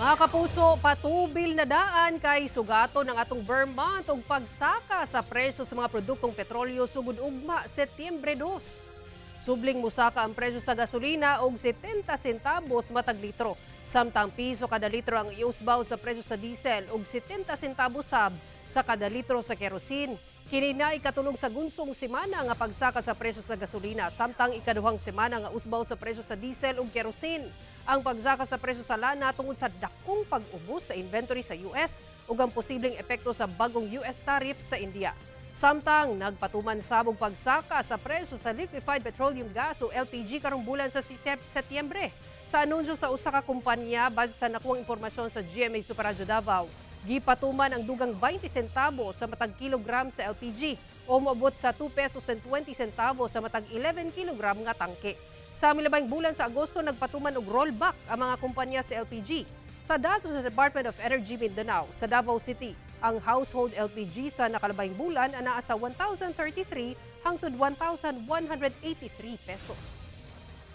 Mga kapuso, patubil na daan kay sugaton ang atong ber month og pagsaka sa presyo sa mga produktong petrolyo sugod ugma, Setyembre 2. Subling musaka ang presyo sa gasolina og 70 centavos matag litro. Samtang piso kada litro ang iusbaw sa presyo sa diesel og 70 centavos sab sa kada litro sa kerosene. Kini na ikatulong sa gunsong semana nga pagsaka sa presyo sa gasolina, samtang ikaduhang semana nga usbaw sa presyo sa diesel ug kerosene. Ang pagsaka sa presyo sa lana tungod sa dakong pag-ubos sa inventory sa US ug ang posibleng epekto sa bagong US tariff sa India. Samtang nagpatuman sab og pagsaka sa presyo sa liquefied petroleum gas o LPG karong bulan sa Setyembre. Sa anunsyo sa usa ka kumpanya, base sa nakuhang impormasyon sa GMA Super Radyo Davao, gipatuman ang dugang 20 centavos sa matag kilogram sa LPG o moabot sa 2 pesos and 20 centavos sa matag 11 kilogram nga tangke. Sa milabayng bulan sa Agosto, nagpatuman og rollback ang mga kumpanya sa LPG. Sa datos sa Department of Energy Mindanao, sa Davao City, ang household LPG sa nakalabayng bulan anaa sa 1,033 hangtod 1,183 pesos.